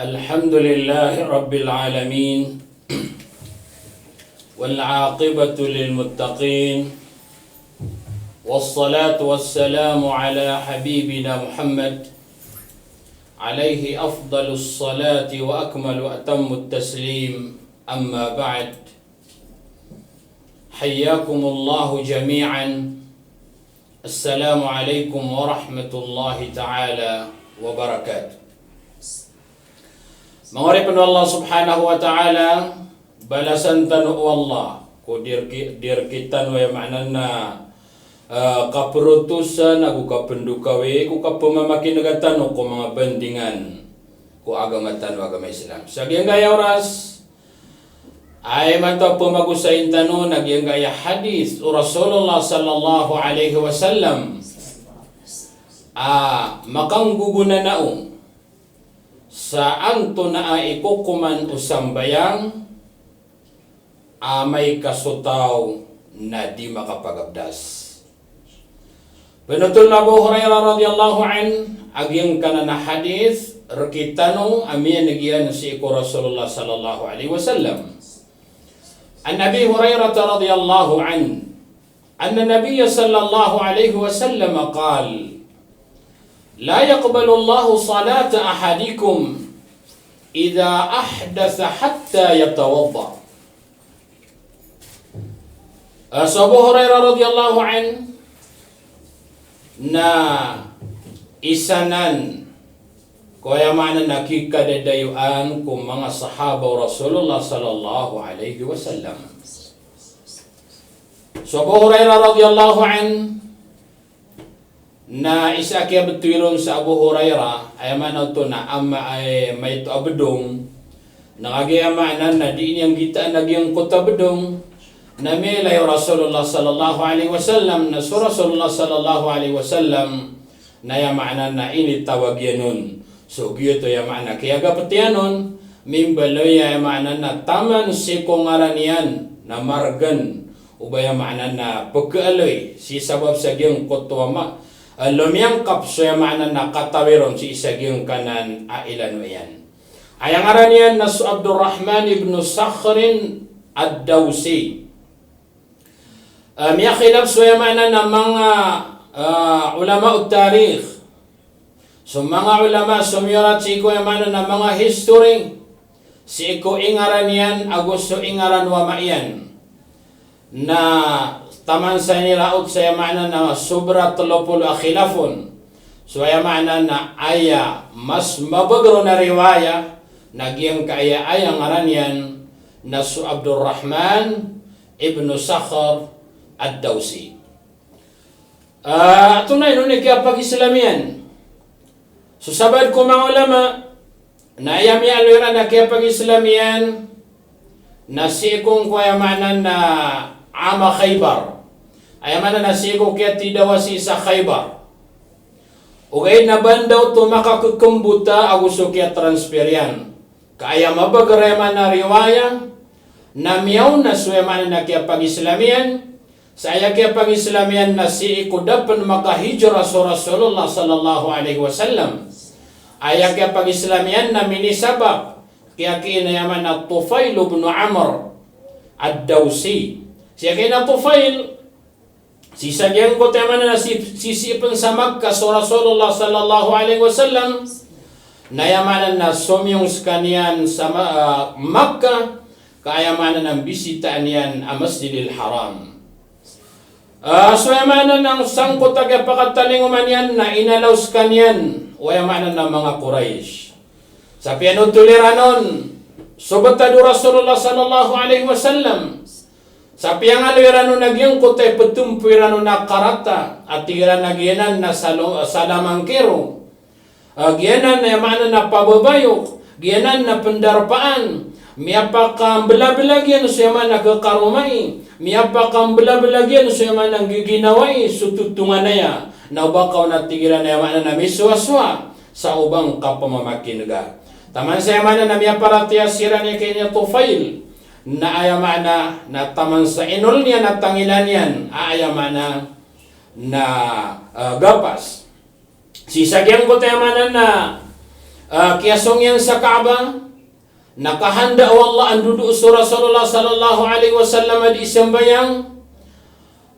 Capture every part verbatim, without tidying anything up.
الحمد لله رب العالمين، والعاقبة للمتقين، والصلاة والسلام على حبيبنا محمد، عليه أفضل الصلاة وأكمل وأتم التسليم، أما بعد. حياكم الله جميعا. Assalamu alaikum warahmatullahi ta'ala wabarakatuh. Manga oripn o Allah subhanahu wa ta'ala, balasan tano o Allah ko di rk-, di rktano, aya maana na, eh, kaprotosan ago kapndokawi ko kapmamakin'ga tano ko manga bandingan ko agama tano a agama Islam. Sa giyangkaya oras, aya maana a pmagosayin tano na giyangkaya hadith o Rasulullah sallallahu alaihi wasallam a makanggogonanao sa antonaa i kokoman o sambayang a amay ka so taw na di makapagabdas. Pnotol o Abu Hurairah radhiyallahu anhu a giyangkanan a hadith, rktano a miyan'g iyan sii ko Rasulullah sallallahu alaihi wasallam. An Abi Hurairah radhiyallahu anhu, anna Nabiyya sallallahu alaihi wasallam qal, "La yaqbalullahu salata ahadikum idha ahdatha hatta yatawadda." Ah, so Abu Hurairah radhiyallahu anhu na isa nan ko aya maana na kikadadayoan ko manga sahaba o Rasulullah sallallahu alaihi wasallam. So Abu Hurairah radhiyallahu anhu, na isa a kiyabtowi ron sa Abu Hurairah, aya maana oto na ama, ay, maito a bdong, na kagiya aya maana na di niyan gitaan a giyangkoto a bdong, na miyailay o Rasulullah sallallahu alaihi wasallam, na so Rasulullah sallallahu alaihi wasallam, na aya maana na initawag iyan on so giyoto aya maana kiyagapt iyan on, mimbaloy aya maana na taman sii ko ngaran iyan na margn o ba aya maana na pkhaaloy sii sabap sa giyangkoto a ma-, a lomiyangkap so aya maana na katawi ron sii sa giyangkanan a ilano iyan. Aya ngaran iyan na so Abdurrahman ibn Sakhrin Ad-Dawsi. Ah, miyakhilaf so aya maana na manga, ah, ulama o tarikh. So manga ulama so miyorat sii ko aya maana na manga history, sii ko ingaran iyan ago so ingaran o ama iyan. Na taman sa iniraot sa aya maana na sobra tlo polo a khilaf on. So aya maana na aya mas mabagr on a riwaya na giyangkaya aya ngaran iyan na so Abdurrahman ibn Sakhr Ad-Dawsi. Ah, antonaa i ino niyan kiyapag-Islam iyan? So sabaad ko manga ulama, na aya miyaaloy iran a kiyapag-Islam iyan na sii ko aya maana na ama Khaybar. Aya maana na sii ko kiyatidawa sii sa Khaybar. Ogaid na ba niyan oto makakekembota ago so kiyatransfer iyan. Ka aya mabagr aya maana riwaya, na miyaona so aya maana na kiyapag-Islam iyan, sa aya kiyapag-Islam iyan na sii ko da pn makahijra so Rasulullah sallallahu alaihi wasallam. Aya kiyapag-Islam iyan na minisabap kiyakiin aya maana Tufail ibn Amr Ad-Dawsi. Sii kiyakiin a Tufail, sii sa giyangkoto aya maana na si-, sisii pn sa Makkah so Rasulullah sallallahu alaihi wasallam, na aya maana na somiyong skaniyan sa Ma-, ah, Makkah, ka aya maana na mbisitaan iyan a Masjidil Haram. Ah, so aya maana na sangkoto a kiyapakatalingoma niyan na inalaw skaniyan o aya maana na manga Quraysh. Sa piyanothol iran on so btad o Rasulullah sallallahu alaihi wasallam. Sa piyangaloy iran on a giyangkoto a iptompo iran on a karata, a tig iran a giyanan na salo-, salamangkiro. Ah, giyanan na aya maana na pababayok, giyanan na pndarpaan, miyapakamblablag iyan so aya maana kekaromai, miyapakamblablag iyan so aya maana ggiginawai, so totonganaya, na o ba ka on a tig iran aya maana na misowasowa sa o ba ngka pmamakin'ga. Taman sa aya maana na miyaparatiyaya siran iyan kay niya Tufail, na aya maana na taman sa inol niyan a tangilan iyan, a aya maana na, ah, gapas. Sii sa giyangkoto aya maana na, ah, kiyasong iyan sa Kaaba, na kahanda o Allah a ndodo so Rasulullah sallallahu alaihi wasallam a dii sambayang,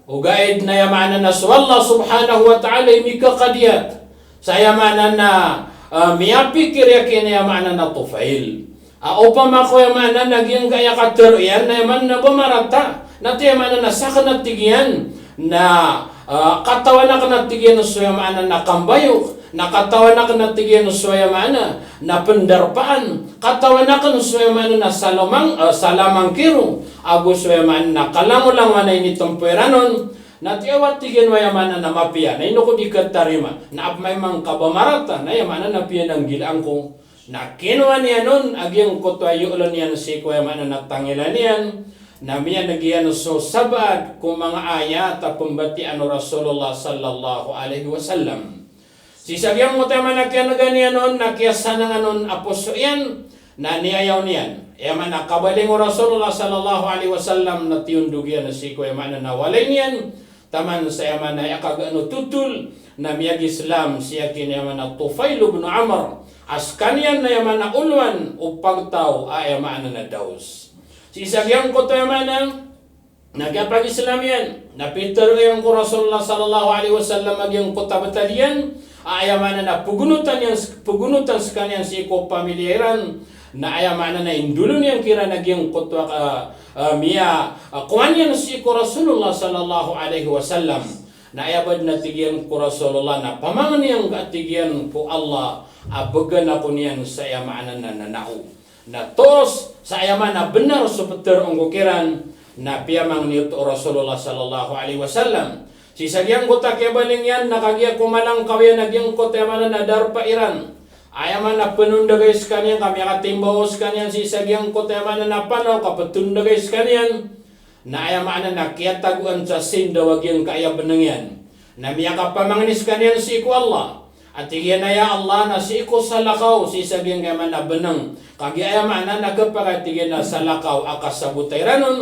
ogaid na aya maana na so Allah subhanahu wa ta'ala i mikakadiyat sa aya maana na, ah, miyapikir iyan ki aya maana na Tufail. A opama ko aya maana na giyangkaya katharo iyan na aya maana na ba marata. Na tig iyan a aya maana na sakn a tig iyan na, ah, katawan akn a tig iyan so aya maana na kambayok. Na katawan akn a tig iyan so aya maana na pndarpaan. Katawan akn so aya maana na salamang, ah, salamangkiro. Ago so aya maana na kalangolangon a initempo iran on. Na tig iyan a tig iyan o aya maana na mapiya. Na ino ko di katarima. Na apmay man ka ba marata. Na aya maana na piyananggilaan ko. Na kinowa niyan on a giyangkoto a yoolon iyan sii ko aya maana na tangilan iyan, na miyaneg iyan so sabaad ko manga ayat a pmbatiyaan o Rasulullah sallallahu alaihi wasallam. Sii sa giyangkoto aya maana kiyanega niyan on na kiyasanangan on a poso iyan, na niyayaw niyan. Aya maana kabaling o Rasulullah sallallahu alaihi wasallam na tiyondog iyan sii ko aya maana na walay niyan, taman sa aya maana aya kagaan o totol, na miyag-Islam si aki na aya maana Tufail ibn Amr, a skaniyan na aya maana olowan o pagtaw a aya maana na Daws. Sii sa giyangkoto aya maana, na kiyapag-Islam iyan, na pitharo iyan ko Rasulullah sallallahu alaihi wasallam a giyangkoto a btad iyan, a aya maana na pagonotan iyan, pagonotan skaniyan sii ko pamilya iran, na aya maana na indolon iyan kiran a giyangkoto a, ah, miya, ah, kowan iyan sii ko Rasulullah sallallahu alaihi wasallam. Na aya badn a tig iyan ko Rasulullah na pamangni angka a tig iyan ko Allah a bgan ako niyan sa aya maana na nanao. Na toos sa aya maana bnar so ptharoon ko kiran, na piyamangni oto o Rasulullah sallallahu alaihi wasallam. Sii sa giyangkoto a kiyabaling iyan na kagiya ko malangkaw iyan a giyangkoto aya maana na darpa iran. Aya maana pnondagay skaniyan, ka miyakatimbaw skaniyan sii sa giyangkoto aya maana na panaw ka ptondagay skaniyan. Na aya maana na kiyatagoan sa sindaw a giyangkaya bnng iyan. Na miyakapamangni skaniyan sii ko Allah. A tig iyan a ya Allah, na sii ko salakaw sii sa giyangkaya maana bnng. Kagiya aya maana na khapakay a tig iyan a salakaw a kasabota iran on.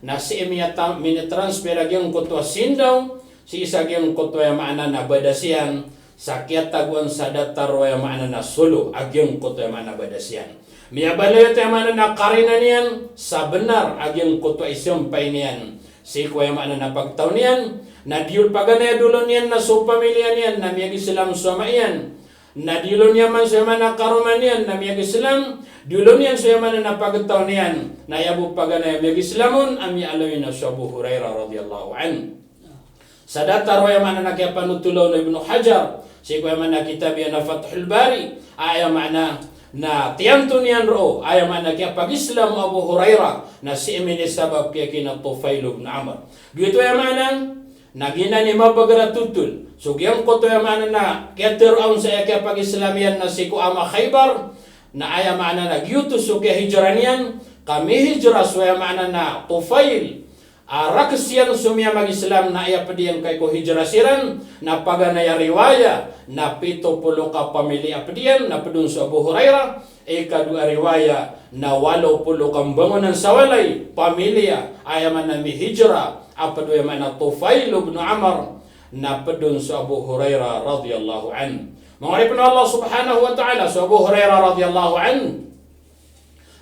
Na sii miyata-, minitransfer a giyangkoto a sindaw sii sa giyangkoto aya maana na badas iyan. Sa kiyatagoan sa datar o aya maana na solo a giyangkoto aya maana badas iyan. Miyabalay oto aya maana na karina niyan sa bnar a giyangkoto a isampay niyan sii ko aya maana na pagtaw niyan, na diyol paganay a diyolon iyan na so pamilya niyan na miyag-Islam so ama iyan. Na diyolon iyan man so aya maana karoma niyan na miyag-Islam, diyolon iyan so aya maana na pagtaw niyan, na aya bo paganay a miyag-Islam on a miyaaloy na so Abu Hurairah radhiyallahu anhu. Sa datar o aya maana na kiyapanothola on o Ibnu Hajar sii ko aya maana kitab iyan a Fathul Bari, a aya maana na tiyanto niyan roo, aya maana kiyapag-Islam o Abu Hurairah, na sii minisabap ki aki na Tufail ibn Amr. Giyoto aya maana na giyanan i mabager a thotol so giyangkoto aya maana na kiyatharoa on sa aya kiyapag-Islam iyan na sii ko ama Khaybar, na aya maana na giyoto so kiyahijra niyan, ka mihijra so aya maana na Tufail a rakhs iyan so miyamag-Islam na aya pd iyan kai ko hijra siran, na paganay a riwaya na pito polo ka pamilya a pd iyan, na pd on so Abu Hurairah, ikadowa a riwaya na walo polo ka mbangonan sa walay, pamilya, aya maana mihijra a pd o aya maana Tufail ibn Amr, na pd on so Abu Hurairah radhiyallahu anhu. Manga oripn o Allah subhanahu wa ta'ala, so Abu Hurairah radhiyallahu anhu,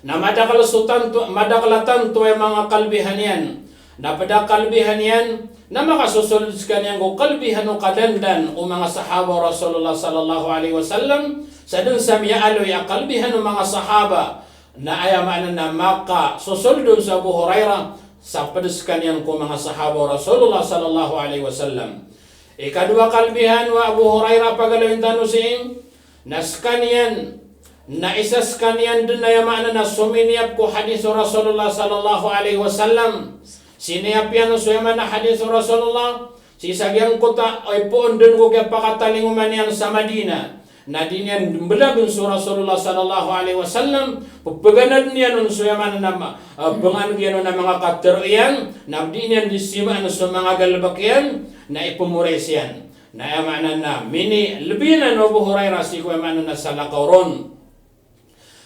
na madakl so tanto, madakl a tanto aya manga kalbihan iyan. Na pd a kalbihan iyan, na makasosold skaniyan ko kalbihan o kadandan o manga sahaba o Rasulullah sallallahu alaihi wasallam, sadn sa miyaaloy a kalbihan o manga sahaba, na aya maana na makasosold on so Abu Hurairah, sa pd skaniyan ko manga sahaba o Rasulullah sallallahu alaihi wasallam. Ikadowa a kalbihan o Abu Hurairah a pagaloyn tano sii, na skaniyan, na isa skaniyan dn aya maana na sominiyap ko hadith o Rasulullah sallallahu alaihi wasallam. Siniyap iyan so aya maana hadith o Rasulullah sii sa giyangkoto a ipoon dn ko kiyapakatalingoma niyan sa Madinah. Na di niyan mblagon so Rasulullah sallallahu alaihi wasallam, pphaganaden iyan on so aya maana na ma-, ah, pnganeg iyan on a manga katharo iyan, na di niyan di simaan so manga galbk iyan, na ipmores iyan. Na aya maana na minilbiyan o Abu Hurairah sii ko aya maana na salakaw ron.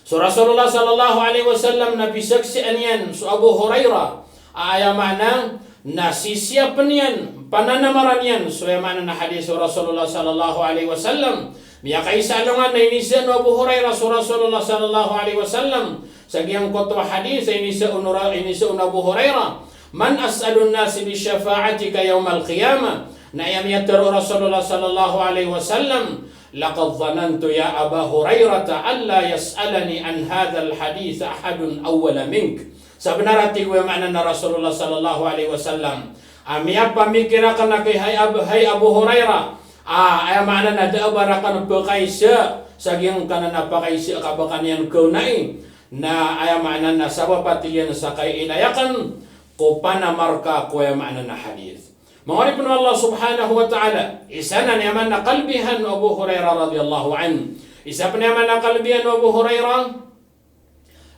So Rasulullah sallallahu alaihi wasallam na pizaksian iyan so Abu Hurairah a aya maana na sisiyapn iyan, pananamaran iyan so aya maana na hadith o Rasulullah sallallahu alaihi wasallam. Miyakaisa alongan na inizaan o Abu Hurairah so Rasulullah sallallahu alaihi wasallam sa giyangkoto a hadith, inizaan o Ra-, inizaan o Abu Hurairah, "Man as'adun nasi bi shafa'atika yawmal qiyamah?" Na aya miyatharo o Rasulullah sallallahu alaihi wasallam, "Laqad dhanantu ya Aba Hurairata alla yas'alani an hadhal hadith ahadun awwala mink." Sabenar a tig o aya maana na Rasulullah sallallahu alaihi wasallam a miyapamikir aken a kay hay Ab-, hay Abu Hurairah, a aya maana na da a ba raken pekaisa sa giyangkanan a pakaisa a kabaka niyan kaonai. Na aya maana na sabap a tig iyan sa kailay aken ko panamarka ko aya maana na hadith. Manga oripn o Allah subhanahu wa ta'ala, isa nan aya maana na kalbihan o Abu Hurairah radhiyallahu anhu. Isa pn aya maana na kalbihan o Abu Hurairah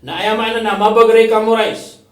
na aya maana na mabagr i kamorais.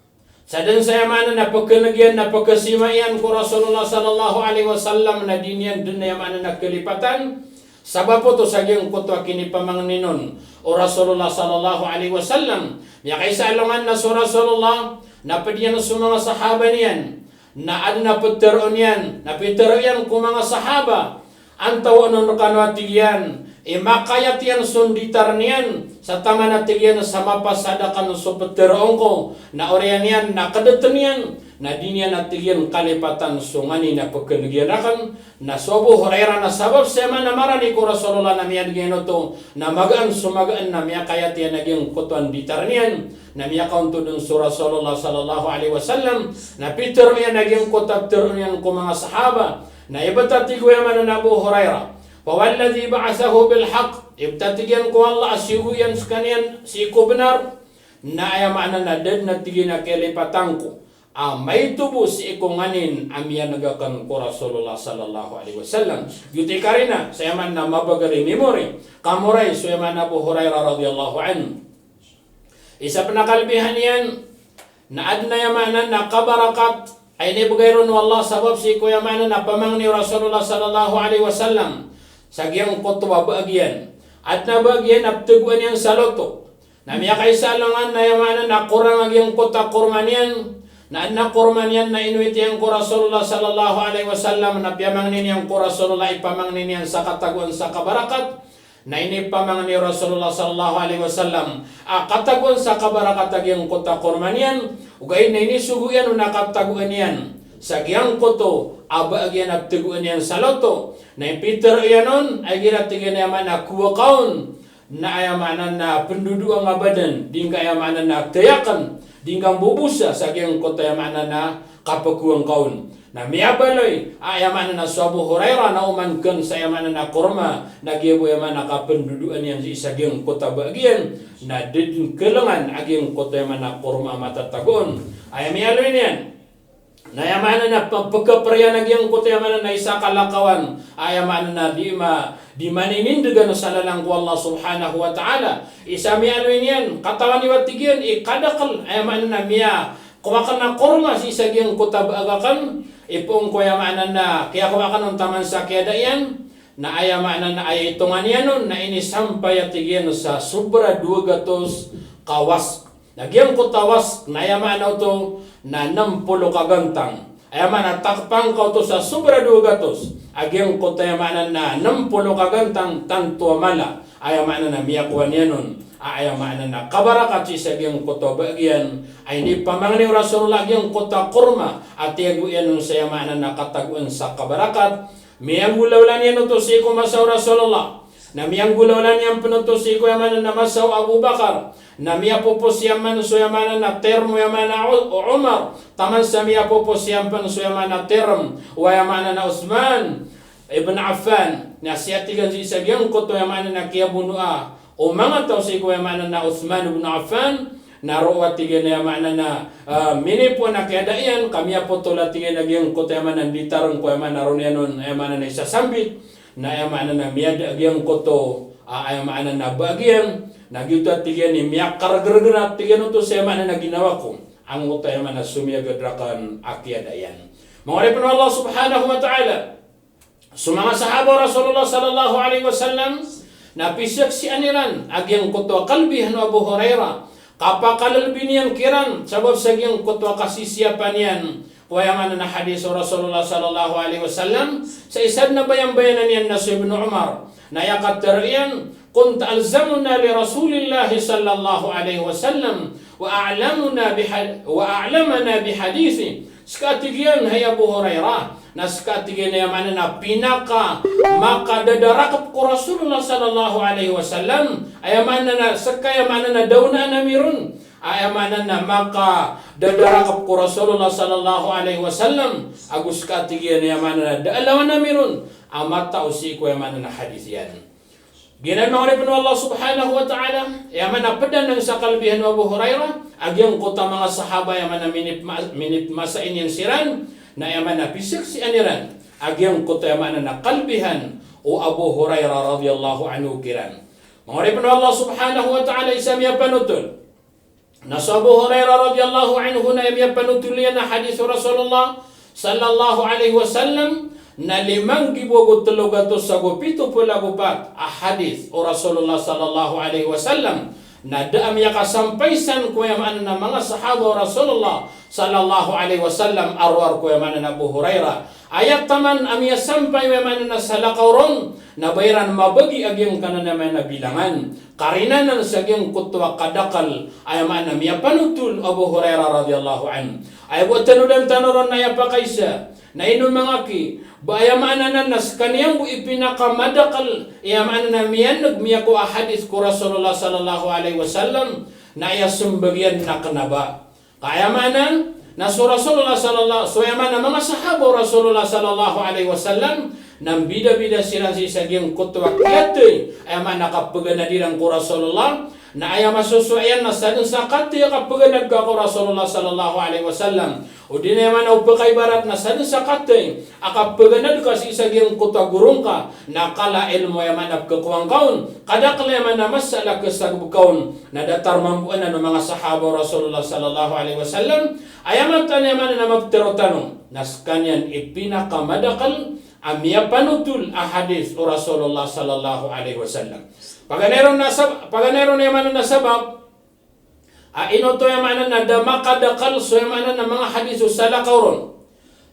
Sa dn sa aya maana na pkhaneg iyan na pkhasima iyan ko Rasulullah sallallahu alaihi wasallam na di niyan dn aya maana na kalipatan. Sabap oto sa giyangkoto a kinipamangnin on o Rasulullah sallallahu alaihi wasallam. Miyakaisa alongan na so Rasulullah na pd iyan so manga sahaba niyan na adn a ptharoon iyan, na pitharo iyan ko manga sahaba, antawaa on rkano a tig iyan i makayat iyan so nditar niyan, sa taman a tig iyan sa mapasad aken so ptharoon ko, na oriyan iyan na kdtn iyan, na di niyan a tig iyan kalipatan so nganin a pkhaneg iyan raken, na so Abu Hurairah na sabap sa aya maana na marani ko Rasulullah na miyadg iyan oto, na magaan so magaan na miyakayat iyan a giyangkoto a nditar niyan, na miyakaontod on so Rasulullah sallallahu alaihi wasallam, na pitharo iyan a giyangkoto a ptharoon iyan ko manga sahaba, na ibt a tig o aya maana na Abu Hurairah, "Fa walladhi ba'athahu bil haqq," ibt a tig iyan ko Allah a siyogo iyan skaniyan sii ko bnar, na aya maana na da dn a tig iyan a kalipatan ko a maito bo sii ko nganin a miyaneg aken ko Rasulullah sallallahu alaihi wasallam. Giyoto i karina sa aya maana na mabagr i memory, kamorais o aya maana na Abu Hurairah radhiyallahu anhu. Isa pn a kalbihan iyan na adn a aya maana na kabarakat a inibgay ron o Allah sabap sii ko aya maana na pamangni o Rasulullah sallallahu alaihi wasallam sa giyangkoto a bagian. Adn a bagian a pthagoan iyan sa loto. Na miyakaisa alongan na aya maana na korang a giyangkoto a korma niyan. Na adn a korma niyan na inowit iyan ko Rasulullah sallallahu alaihi wasallam na piyamangni niyan ko Rasulullah, ipamangni niyan sa katagoan sa kabarakat. Na inipamangni o Rasulullah sallallahu alaihi wasallam a katagoan sa kabarakat a giyangkoto a korma niyan, ogaid na inisogo iyan on a katagoan iyan sa giyangkoto a bagian a pthagoan iyan sa loto. Na ipitharo iyan on a igira tig iyan a aya maana na kowa ka on, na aya maana na pndodoang a badan, di ngka aya maana na thayaken, di ngka mbobosa sa giyangkoto aya maana na kapkowang ka on. Na miyabaloy a aya maana na so Abu Hurairah na oman ken sa aya maana na korma, na giya bo aya maana na kapndodoan iyan sii sa giyangkoto a bagian, na da dn khalangan a giyangkoto aya maana na korma a matatago on. Aya miyaaloy niyan na aya maana na pkhapriyan a giyangkoto aya maana na isa kalakawan, aya maana na di ma-, di maninindgan sa lalan ko Allah subhanahu wa ta'ala. Isa miyaaloy niyan, katawan iyo a tig iyan i kadakl, aya maana na miya kowa aken a korma sii sa giyangkoto a baag aken, ipoon ko aya maana na kiyakowa aken on taman sa kiyada iyan, na aya maana na aya itongan iyan on na inisampay a tig iyan sa sobra dowa gatos ka wasq. Na giyangkoto a wasq na aya maana oto na nm polo ka gantang. Aya maana takpang ka oto sa sobra dowa gatos a giyangkoto aya maana na nm polo ka gantang tanto a mala. Aya maana na miyakowa niyan on a aya maana na kabarakat sii sa giyangkoto a bagian a inipamangni o Rasulullah a giyangkoto a korma a tiyago iyan on sa aya maana na katagoan sa kabarakat. Miyanggolawla niyan oto sii ko masa o Rasulullah. Na miyanggolawla niyan pn oto sii ko aya maana na masa o Abu Bakar. Na miyapopo siyan man so aya maana na term o aya maana o, o Umar. Taman sa miyapopo siyan pn so aya maana term o aya maana na Uthman ibn Affan. Na siyatigan sii sa giyangkoto aya maana na kiyabonoa o manga taw sii ko aya maana na Uthman ibn Affan, na roo a tig iyan aya maana na, ah, minipoon a kiyada iyan, ka miyapotol a tig iyan a giyangkoto aya maana na nditar ko aya maana roo niyan on, aya maana na isa sambit, na aya maana na miyada a giyangkoto, ah, aya maana na bagian, na giyoto a tig iyan i miyakargrgr a tig iyan oto sa aya maana na ginawa ko angkoto aya maana somiyagad raken a kiyada iyan. Manga oripn o Allah subhanahu wa ta'ala, so manga sahaba o Rasulullah sallallahu alaihi wasallam na pizaksian iran a giyangkoto a kalbihan o Abu Hurairah, kapakalbi niyan kiran sabap sa giyangkoto a kasisiyapa niyan ko aya maana na hadith o Rasulullah sallallahu alaihi wasallam. Sa isa dn a bayambayanan iyan na so Ibnu Umar, Na aya katharo iyan, "Kunta alzamuna li Rasulillahi sallallahu alaihi wasallam, wa a'lamuna biha-, wa a'lamana bihadithihi." Ska, tig iyan, hay Abu Hurairah, na ska, tig iyan, aya maana na pinakamakadadarakep ko Rasulullah sallallahu alaihi wasallam, aya maana na ska, aya maana na da onaan ami ron, aya maana na makadadarakep ko Rasulullah sallallahu alaihi wasallam, ago ska, tig iyan, aya maana na da a lawan ami ron a matao sii ko, aya maana na, hadith iyan. Giyanan, manga oripn o Allah subhanahu wa ta'ala, aya maana pd anan sa kalbihan o Abu Hurairah a giyangkoto a manga sahaba, aya maana minip-, minipmasa iyan siran, na aya maana pizaksian iran a giyangkoto, aya maana na, kalbihan o Abu Hurairah radhiyallahu anhu kiran. Manga oripn o Allah subhanahu wa ta'ala, isa a miyapanotol na so Abu Hurairah radhiyallahu anhu na aya miyapanotol iyan a hadith o Rasulullah sallallahu alaihi wasallam na lima nggibo ago tlo gatos ago pito polo ago pat a hadith o Rasulullah sallallahu alaihi wasallam, na da a miyakasampay san ko, aya maana na, manga sahaba o Rasulullah sallallahu alaihi wasallam a rowar ko, aya maana na, Abu Hurairah. Aya taman a miyasampay o, aya maana na, salakaw ron, na ba iran mabagi a giyangkanan a, aya maana na, bilangan. Karina anan sa giyangkoto a kadakl, aya maana, miyapanotol o Abu Hurairah radhiyallahu anhu. Aya bo a tanodan tano ron na aya pakaisa, na ino manga ki, ba aya maana anan na skaniyan bo i pinakamadakl, aya maana na, miyaneg, miyakowa a hadith ko Rasulullah sallallahu alaihi wasallam, na aya smbag iyan na kna ba. Ka aya maana na so Rasulullah sallallahu, so aya maana manga sahaba o Rasulullah sallallahu alaihi wasallam, na mbidabida siran sii sa giyangkoto a kiyathay, aya maana kapaganad iran ko Rasulullah, na aya masosowa iyan na sadn sa kathay a kapaganad ka ko Rasulullah sallallahu alaihi wasallam. O di na aya maana o pakaibarat na sadn sa kathay a kapaganad ka sii sa giyangkoto a goro ngka, na kala ilmo, aya maana, pkhakowa ngka on, kadakl, aya maana, masala a khasagb ka on. Na datar mambo anan o manga sahaba o Rasulullah sallallahu alaihi wasallam, aya mataan, aya maana na, maptharo tano na skaniyan i pinakamadakl a miyapanotol a hadith o Rasulullah sallallahu alaihi wasallam. Paganay ron na sab-, paganay ron, aya maana na, sabab a ino oto, aya maana na, da makadakl so, aya maana na, manga hadith o salakaw ron.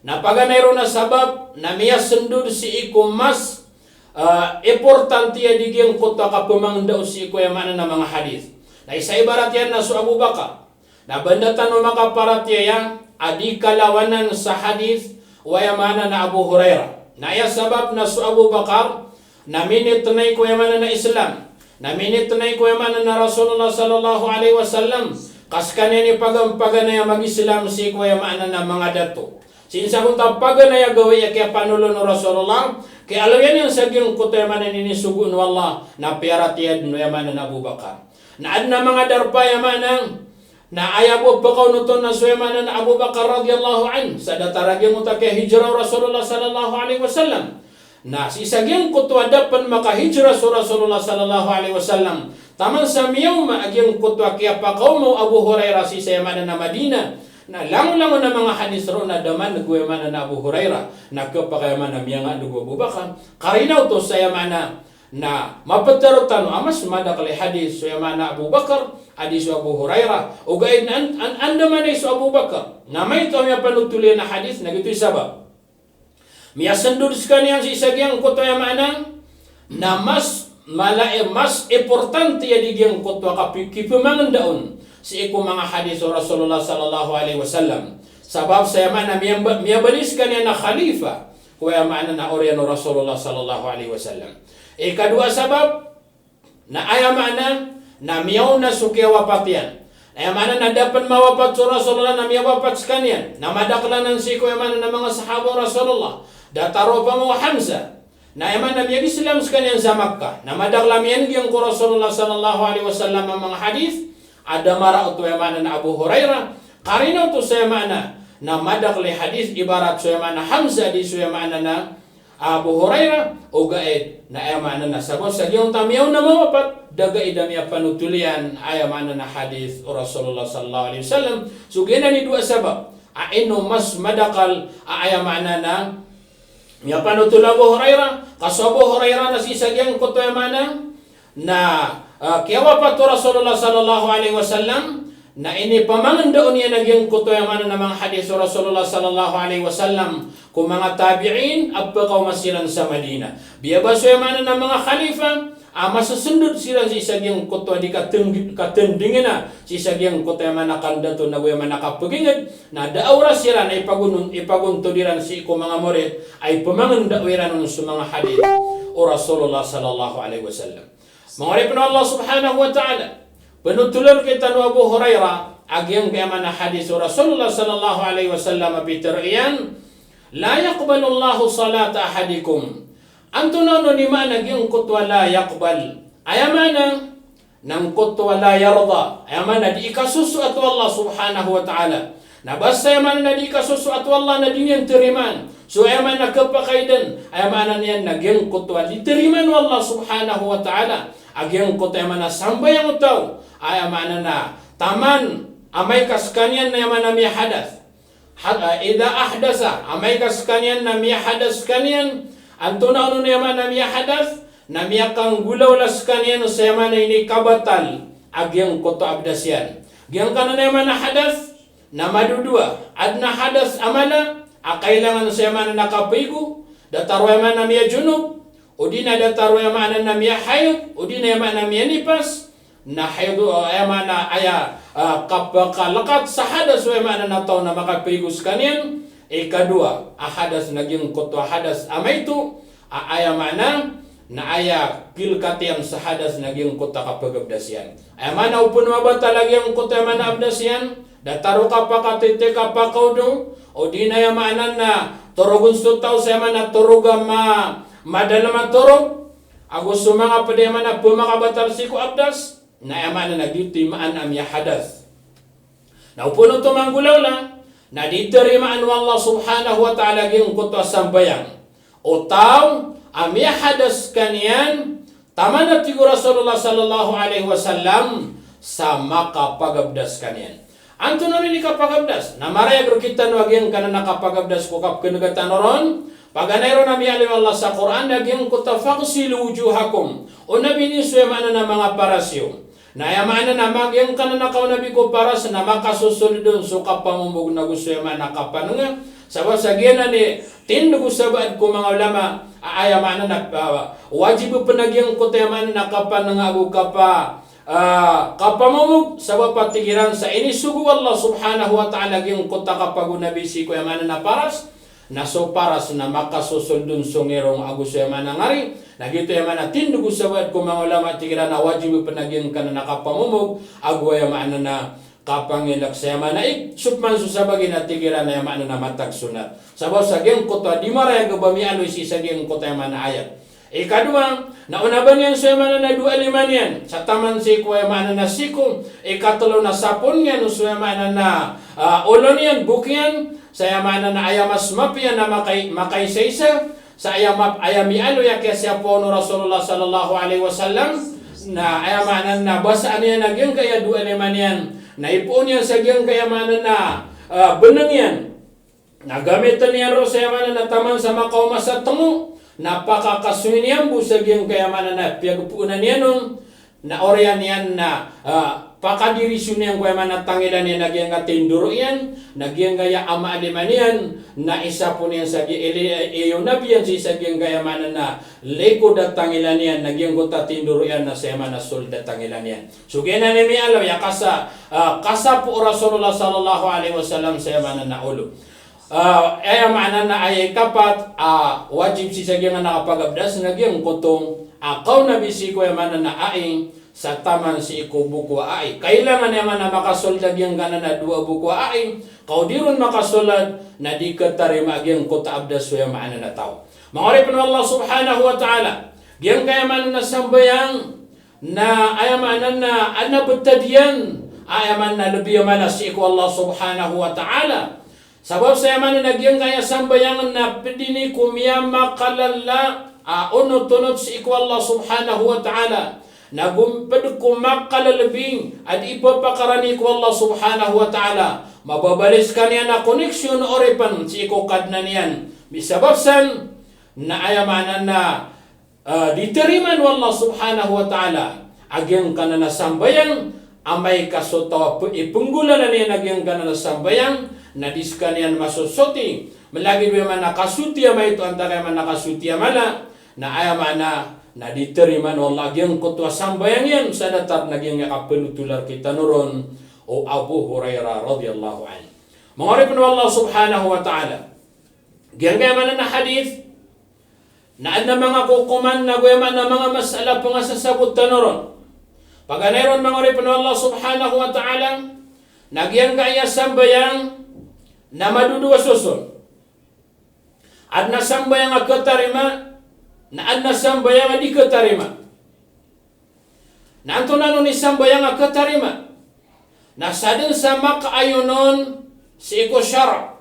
Na paganay ron na sabab na miyasndod sii ko mas, ah, importante a di giyangkoto a kapmangndao sii ko, aya maana na, manga hadith. Na isa ibarat iyan na so Abu Bakar. Na ba nda tano makaparatiyaya a di kalawanan sa hadith o, aya maana na, Abu Hurairah. Na aya sabab na so Abu Bakar na minitnay ko, aya maana na, Islam. Na minitnay ko, aya maana na, Rasulullah sallallahu alaihi wasallam. Ka skaniyan i pagan-, paganay a mag-Islam sii ko, aya maana na, manga dato. Sii sa gonta paganay a gawii a kiyapanolon o Rasulullah, kiyaaloy iyan sa giyangkoto, aya maana na, inisogo o Allah, na piyaratiyaya dn o, aya maana na, Abu Bakar. Na adn a manga darpa, aya maana na, aya bo pkaonoton na so, aya maana na, Abu Bakar radhiyallahu anhu, sa datar a giyangkoto a kiyahijra o Rasulullah sallallahu alaihi wasallam. Na sii sa giyangkoto a da pn makahijra so Rasulullah sallallahu alaihi wasallam, taman sa miyaoma a giyangkoto a kiyapakaoma o Abu Hurairah sii sa, aya maana na, Madinah. Na langolangon a manga hadith roo na da man'g o, aya maana na, Abu Hurairah, na khapakay, aya maana, miyangan'g o Abu Bakar. Karina oto sa, aya maana na, maptharo tano a mas madakl i hadith so, aya maana, Abu Bakar a di so Abu Hurairah. Ogaid na an-, an-, andamanaya so Abu Bakar na maito a miyapanotol iyan a hadith, na giyoto i sabab. Miyasndod skaniyan sii sa giyangkoto, aya maana na, mas mala i, mas importante a di giyangkoto a kapi-, kipmangndao on sii ko manga hadith o Rasulullah sallallahu alaihi wasallam. Sabab sa, aya maana, miyamba-, miyabaloy skaniyan a khalifa ko, aya maana na, oriyan o Rasulullah sallallahu alaihi wasallam. Ikadowa a sabab, na aya maana na miyaona so kiyawapat iyan. Aya maana na da pn mawapat so Rasulullah na miyawapat skaniyan. Na madakl anan sii ko, aya maana na, manga sahaba o Rasulullah. Datar o pama o Hamzah. Na aya maana na miyag-Islam skaniyan sa Makkah. Na madakl a miyan'g iyan ko Rasulullah sallallahu alaihi wasallam a manga hadith a da maraot o, aya maana na, Abu Hurairah. Karina oto sa, aya maana na, madakl i hadith ibarat so, aya maana, Hamzah a di so, aya maana na, Abu Hurairah, ogaid na, aya maana na, sabap sa giyangkoto a miyaona mawapat, da gaid a miyapanotol iyan, aya maana na, hadith o Rasulullah sallallahu alaihi wasallam. So giyanan i dowa sabap a ino mas madakl a, aya maana na, miyapanotol o Abu Hurairah, ka so Abu Hurairah na sii sa giyangkoto, aya maana na, ah, kiyawapat o Rasulullah sallallahu alaihi wasallam, Na inipamangndao niyan a giyangkoto aya maana na manga hadith o Rasulullah sallallahu alaihi wasallam ko manga tabi'in a pkaoma siran sa Madinah. Biyabasa aya maana na manga khalifa a masasndod siran sii sa giyangkoto a di kateng-, katendingena sii sa giyangkoto aya maana kandato nago aya maana kapagingd, na da a oras iran a ipagon-, ipagontod iran sii ko manga morit a ipamangndao iran on so manga hadith o Rasulullah sallallahu alaihi wasallam. Manga oripn o Allah subhanahu wa ta'ala, pnotholn rktano o Abu Hurairah a giyangkaya maana hadith o Rasulullah sallallahu alaihi wasallam a pitharo iyan, "La yaqbalullahu salata ahadikum." Antonaa onon i maana giyangkoto a la yaqbal? Aya maana na angkoto a la yarda, aya maana di ikasosoat o Allah subhanahu wa ta'ala. Na basta aya maana na di ikasosoat o Allah na di niyan tarimaan. So aya maana kapakaidan, aya maana niyan na giyangkoto a di tarimaan o Allah subhanahu wa ta'ala a giyangkoto aya maana sambayang o taw, aya maana na taman amay ka skaniyan na aya maana miyahadath. Ha-, ah, idha ahdasa, amay ka skaniyan na miyahadath skaniyan, antonaa onon aya maana miyahadath, na miyakanggolawla skaniyan sa aya maana inikabatal a giyangkoto a abdas iyan. Giyangkanan aya maana hadath na madodowa, adn a hadath a mala a kailangan sa aya maana na kapaigo, datar o aya maana miyajunub, odi na datar o aya maana na miyahaid, odi na aya maana miyanipas, na haid, aya maana aya, ah, kapakalkat sa hadath o aya maana na taw na makapaigo skaniyan. Ikadowa a hadath na giyangkoto a hadath a maito, a aya maana na aya pilkat iyan sa hadath na giyangkoto a kapagabdas iyan. Aya maana o pn mabatal a giyangkoto aya maana abdas iyan, datar o kapakatiti, kapakaodo, odi na aya maana na torogon so taw sa aya maana torog a ma-, madalm a torog, ago so manga pd aya maana pmakabatal sii ko abdas, na aya maana na giyoto i maana a miyahadath. Na o pn oto manggolawla, na di tarimaan o Allah subhanahu wa ta'ala giyangkoto a sambayang o taw a miyahadath skaniyan, taman a tig o Rasulullah sallallahu alaihi wasallam, sa makapagabdas skaniyan. Antonaa onon i kapagabdas? Na marayag rktano a giyangkanan a kapagabdas ko kapknga tano ron, paganay ron a miyaaloy o Allah sa Qur'an a giyangkoto a faghsilu wujuhakum. Onabin iyo so aya maana na manga paras iyo. Na aya maana na magiyangkanan a kaonabi ko paras na makasosold on so kapamomog nago so aya maana kapangnga. Sabap sa giyanan i tindg o sabaad ko manga ulama a aya maana na, ah, wajib pn a giyangkoto aya maana na kapangnga ago kapa-, ah, kapamomog, sabap a tig iran sa inisogo o Allah subhanahu wa ta'ala giyangkoto a kapagonabi sii ko aya maana na paras, na so paras na makasosold on so ngirong ago so aya maana ngari. Na giyoto aya maana tindg o sabaad ko manga ulama, tig iran a wajib pn a giyangkanan a kapamomog ago aya maana na kapangilk sa aya maana ig, so pman so sabagi na tig iran a aya maana na matag sonat. Sabap sa giyangkoto a di marayag a ba miyaaloy sii sa giyangkoto aya maana ayat. Ikadowa, na onaban iyan so aya maana na dowa lima niyan sa taman sii ko aya maana na siko. Ikatlo na sapon iyan so aya maana na, ah, olo niyan, bok iyan, sa aya maana na aya mas mapiya na makai-, makaisaisa, sa aya map-, aya miyaaloy a kiyasiyapoon o Rasulullah sallallahu alaihi wasallam, na aya maana na basaan iyan a giyangkaya dowa lima niyan, na ipoon iyan sa giyangkaya maana na, ah, bnng iyan. Na gamitn iyan roo sa aya maana na taman sa makaoma sa tngo, na pakakasoy niyan bo sa giyangkaya maana na piyagpoonan iyan on, na oriyan iyan na, ah, pakadiriso niyan ko aya maana tangila niyan a giyangkaya tindoro iyan, na giyangkaya ama a lima niyan, na isapon iyan sa gi-, ili-, iyonabi iyan sii sa giyangkaya maana na likod a tangila niyan, na giyangkoto a tindoro iyan na sa aya maana sold a tangila niyan. So giyanan i miyaaloy a kasa-, ah, kasapo o Rasulullah sallallahu alaihi wasallam sa aya maana na olo. Ah, aya maana na aya ikapat a wajib sii sa giyangkanan a kapagabdas na giyangkoto a kaonabi sii ko aya maana na ai sa taman sii ko boko a ai. Kailangan aya maana makasold a giyangkanan a dowa boko a ai. Ka o di ron makasold na di katarima a giyangkoto a abdas o aya maana na taw. Manga oripn o Allah subhanahu wa ta'ala, giyangkaya maana na sambayang, na aya maana na adn a btad iyan, aya maana na lbi a maana sii ko Allah subhanahu wa ta'ala. Sabap sa aya maana na giyangkaya sambayang na pd ini ko miyamakalala a onotonot sii ko Allah subhanahu wa ta'ala. Na gom-, pd ko makalalbi a di ipapakarani ko Allah subhanahu wa ta'ala. Mababaloy skaniyan a koneksyon o oripn sii ko Kadnan iyan. Misabap san na aya maana na ah, di tarimaan o Allah subhanahu wa ta'ala a giyangkanan a sambayang amay ka so taw a pe-, ipnggolalan iyan a giyangkanan a sambayang, na di skaniyan masosoti. Malagid o aya maana a kasoti a maito antaa ka aya maana a kasoti a mala, na aya maana na di tarimaan o Allah a giyangkoto a sambayang iyan, sa datar na giyangkaya kapenotola rkitano ron o Abu Hurairah radhiyallahu anhu. Manga oripn o Allah subhanahu wa ta'ala. Giyangkaya maana na hadith, na adn a manga kokoman nago aya maana a manga masala a pngasasabot tano ron. Paganay ron manga oripn o Allah subhanahu wa ta'ala, na giyangkaya sambayang na madodowa soson. Adn a sambayang a katarima, na adn a sambayang a di katarima. Na antonaa on i sambayang a katarima? Na sadn sa makaayon on sii ko shara'.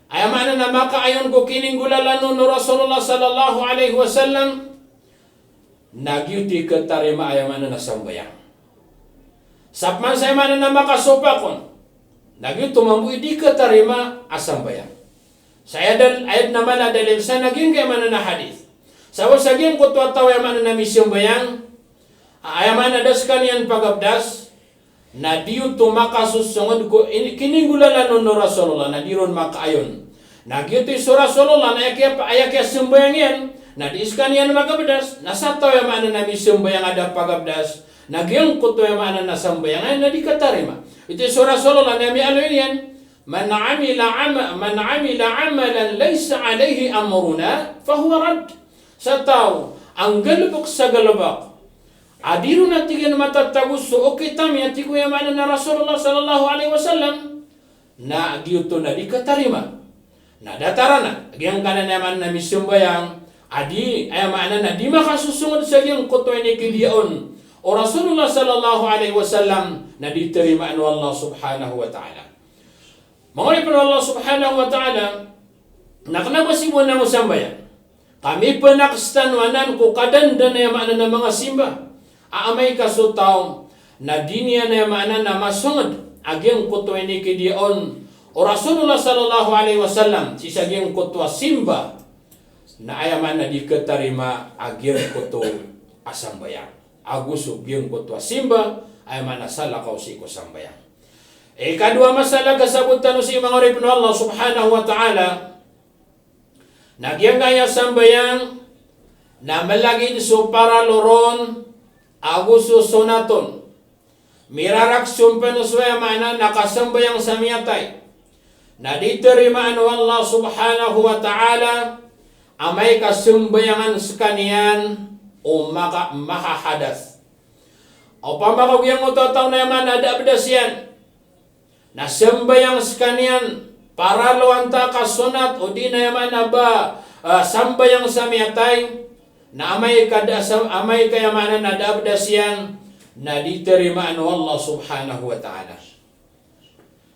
Aya maana na makaayon ko kininggolalan on o Rasulullah sallallahu alaihi wasallam, na giyoto i katarima aya maana na sambayang. Sa pman sa aya maana na makasopak on, na giyoto mambo i di katarima a sambayang. Sa aya dal-, aya dn a mala a dalil sa na giyangkaya maana na hadith. Sabap sa giyangkoto a taw aya maana na misambayang, a-, aya maana da skaniyan pagabdas, na di oto makasosongod ko ini-, kininggolalan on o Rasulullah, na di ron makaayon. Na giyoto i so Rasulullah, na aya kiya-, aya kiyasambayang iyan, na di skaniyan magabdas, na sa taw aya maana na misambayang a da pagabdas, na giyangkoto aya maana na sambayang iyan, na di katarima. Ito i so Rasulullah, na miyaaloy niyan, "Man amila ama-, man amila amalan laysa alayhi amruna, fahuwa radd." Sa taw a nggalbk sa galbk a di ron a tig iyan matatago so okit ami a tig o aya maana na Rasulullah sallallahu alayhi wasallam, na giyoto na di katarima. Na datar anan a giyangkanan aya maana na misambayang a di, aya maana na di makasosongod sa giyangkoto a inikidiya on o Rasulullah sallallahu alayhi wasallam, na di tarimaan o Allah subhanahu wa ta'ala. Manga oripn o Allah subhanahu wa ta'ala, na kna ba sii bo anan o sambayang, ka mipnaks tano anan ko kadandan aya maana na manga simba. A amay ka so taw na di niyan aya maana na masongod a giyangkoto a inikidiya on o Rasulullah sallallahu alayhi wasallam sii sa giyangkoto a simba, na aya maana di katarima a giyangkoto a sambayang. Ago so giyangkoto a simba, aya maana salakaw sii ko sambayang. Ikadowa a masala a kasabot tano sii manga oripn o Allah subhanahu wa ta'ala, na giyangkaya sambayang na malagid so paralo ron ago so sonat on. Mirarak so pn so aya maana na kasambayang sa miyatay, na di tarimaan o Allah subhanahu wa ta'ala amay ka sambayangan skaniyan o maka-, mahahadas. Opama ka giyangkoto a taw na aya maana da abdas iyan, na sambayang skaniyan paralo antaa ka sonat odi na aya maana ba, ah, sambayang sa miyatay, na amay ka da sa-, amay ka aya maana na da abdas iyan, na di tarimaan o Allah subhanahu wa ta'ala.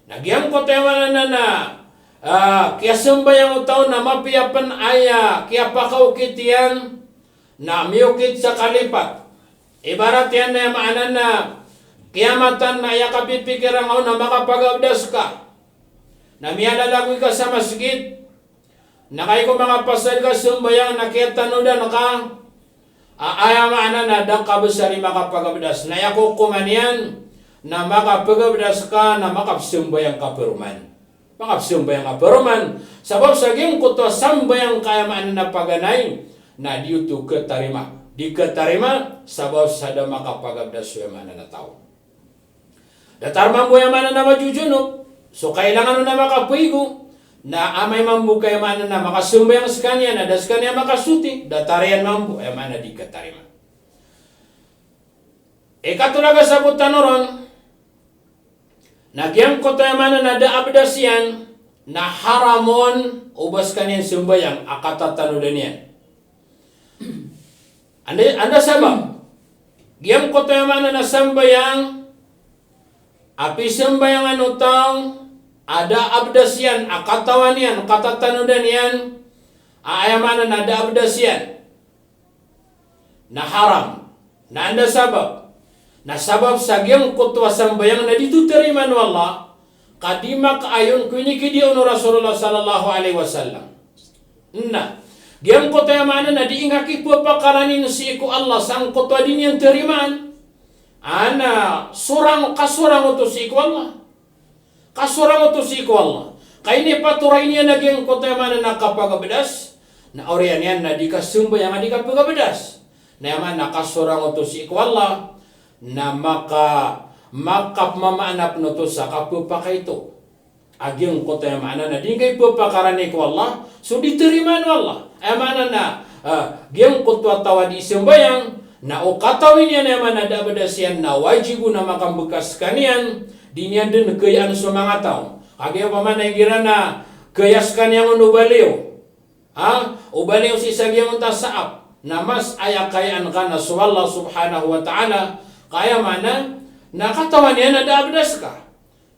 Na giyangkoto aya maana na, ah, kiyasambayang o taw na mapiya pn aya kiyapakaokit iyan, na miyokit sa kalipat. Ibarat iyan na aya maana na kiyamatan na aya kapipikirang on na makapagabdas ka, na miyalalagoy ka sa masgit, na kagiya ko makapasad ka sambayang na kiyatanodan ka, a, aya maana na da ka bs ari makapagabdas. Na aya kokoman iyan na makapagabdas ka, na makapsambayang ka paroman. Makapsambayang ka paroman. Sabap sa giyangkoto a sambayang ka aya maana na paganay na di oto katarima. Di katarima, sabap sa da makapagabdas so aya maana na taw. Datar mambo aya maana na majojunub, so kailangan on na makapaigo, na amay mambo ka aya maana na makasambayang skaniyan, na da skaniyan makasoti, datar iyan mambo, aya maana di katarima. Ikatlo a kasabot tano ron, na giyangkoto aya maana na da abdas iyan, na haram on o ba skaniyan sambayang a katatanodan iyan. Anda, anda sabap? Giyangkoto aya maana na sambayang a pisambayangan o taw a da abdas iyan a katawan iyan, katatanodan iyan, a aya maana na da abdas iyan, na haram. Na anda sabap? Na sabap sa giyangkoto a sambayang na di oto tarimaan o Allah, ka di makaayon ko inikidiya on o Rasulullah sallallahu alaihi wasallam. Na giyangkoto aya maana na di ingka kipapakaranin sii ko Allah sangkoto a di niyan tarimaan. Ana sorang, kasorang oto sii ko Allah. Kasorang oto sii ko Allah. Ka inipatoray niyan a giyangkoto aya maana na kapagabdas, na oriyan iyan na di kasambayang a di kapagabdas. Na aya maana na kasorang oto sii ko Allah, na maka, makapmamaana pn oto sa kapphakaito a giyangkoto aya maana na di ngka iphapakarani ko Allah so di tarimaan o Allah. Aya maana na, ah, giyangkoto a taw a di sambayang, na o katawi niyan aya maana da a abdas iyan na wajib on a makambka skaniyan, di niyan dn kayaan so manga taw. Kagiya opama na igira na kaya skaniyan on o baliyo. Ha? O baliyo sii sa giyangkoto a saap. Na mas aya kayaan ka na so Allah subhanahu wa ta'ala. Ka aya maana na katawan iyan a da a abdas ka.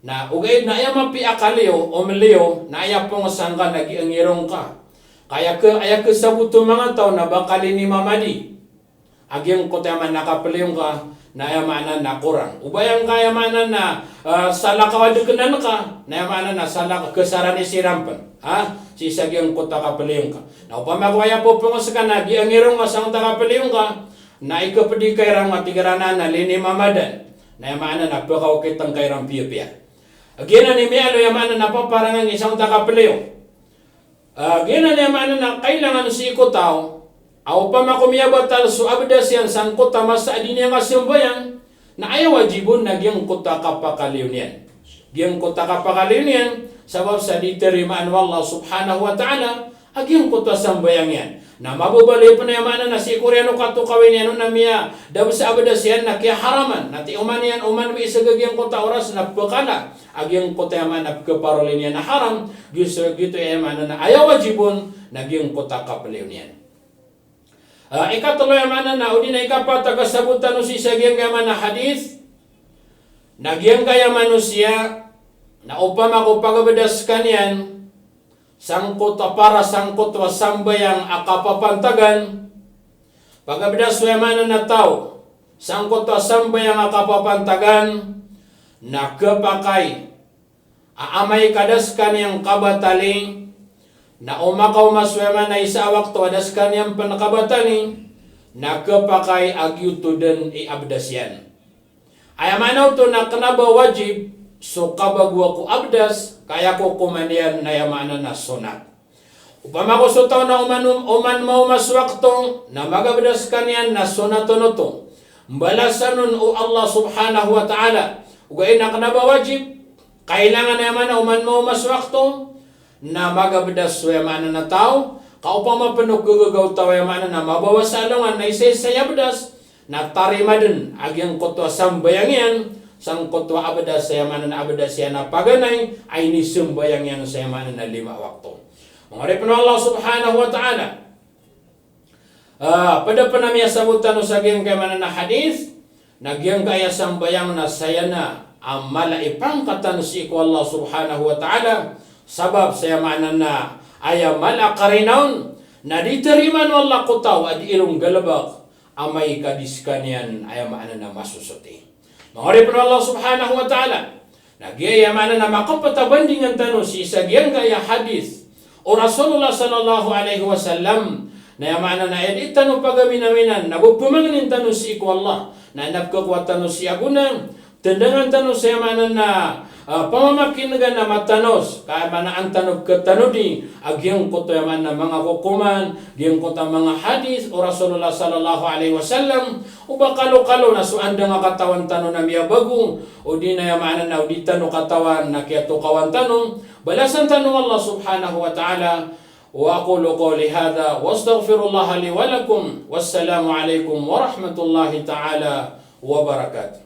Na ogaid na aya mapiya a kaliyo, o mliyo, na aya pong sangka na giyangkaya ngirong ka. Ka aya ka, aya kasabot o manga taw na ba ka linimamadi a giyangkoto aya maana na kapliyo ngka, na aya maana na korang. O ba aya ngka aya maana na, ah, salakaw a dknan ka, na aya maana na salakaw, kasarani siran pn. Ha? Sii sa giyangkoto a kapliyo ngka. Na opama ko aya popong ska na giyangkaya ngirong ka sangkoto a kapliyo ngka, na ikapdi ka iran a tig iran a na linimamadan. Na aya maana na pkaokit ngka iran piyapiya. Giyanan i miyaaloy aya maana na paparangan i sangkoto a kapliyo. Ah, giyanan aya maana na kailangan sii ko taw a opama ko miyabatal so abdas iyan sangkoto a masa a di niyan kasambayang, na aya wajib on na giyangkoto a kapakaliyo niyan. Giyangkoto a kapakaliyo niyan, sabap sa di tarimaan o Allah subhanahu wa ta'ala a giyangkoto a sambayang iyan. Na mababaloy pn aya maana na sii ko oriyan o katokawi niyan on na miyadabs a abdas iyan na kiyaharaman. Na tig oman iyan, oman maisaga giyangkoto a oras na pkala a giyangkoto aya maana na pkaparoli niyan a haram, giyoto, giyoto aya maana na aya wajib on na giyangkoto a kapliyo niyan. Ah, ikatlo aya maana na, odi na ikapat a kasabot tano sii sa giyangkaya maana hadith, na giyangkaya manosiya, na opama ko pagabdas skaniyan sangkoto a para, sangkoto a sambayang a kapapantagan, pagabdas o aya maana na taw sangkoto a sambayang a kapapantagan, na khapakay a amay ka da skaniyan kabatali, na o makaoma so aya maana isa a wakto a da skaniyan pn kabatali, na khapakay a giyoto dn i abdas iyan. Aya maana oto na kna ba wajib so kabagoa ko abdas, ka aya kokoman iyan na aya maana na sonat. Opama ko so taw na oman, oman maoma so wakto, na magabdas skaniyan na sonat on oto. Mbalasan on o Allah subhanahu wa ta'ala. Ogaid na kna ba wajib, kailangan aya maana oman maoma so wakto, na magabdas so aya maana na taw, ka opama pn o khagaga o taw aya maana na mabawas a alongan na isaisa i abdas, na tarima dn a giyangkoto a sambayang iyan, sangkoto a abdas aya maana na abdas iyan a paganay, a inisambayang iyan sa aya maana na lima a wakto. Manga oripn o Allah subhanahu wa ta'ala. Ah, pd pn a miyasabot tano sa giyangkaya maana na hadith, na giyangkaya sambayang na saya na a mala i pangkat tano sii ko Allah subhanahu wa ta'ala, sabap sa aya maana na aya mala a karina on, na di tarimaan o Allah ko taw a di irong galbk, amay ka di skaniyan aya maana na masosoti. Manga oripn o Allah subhanahu wa ta'ala. Na giyaya maana na makapat a bandingan tano sii sa giyangkaya hadith o Rasulullah sallallahu alaihi wasallam. Na aya maana na aya di tano pagaminaminan, na go pmangnin tano sii ko Allah. Na aya na pkhakowa tano sii a gona, tndangan tano sa aya maana na, ah, pamamakin'gan a matanos, ka aya maana an tano pkhatanodi a giyangkoto aya maana na manga kokoman, giyangkoto a manga hadith o Rasulullah sallallahu alaihi wasallam. O ba kalokalo na so andang a katawan tano na miyabago, odi na aya maana na o di tano katawan na kiyatokawan tano, balasan tano o Allah subhanahu wa ta'ala. Wa aqulu qawli hadha wa astaghfirullaha li wa lakum. Wassalamu alaikum warahmatullahi ta'ala wabarakatuh.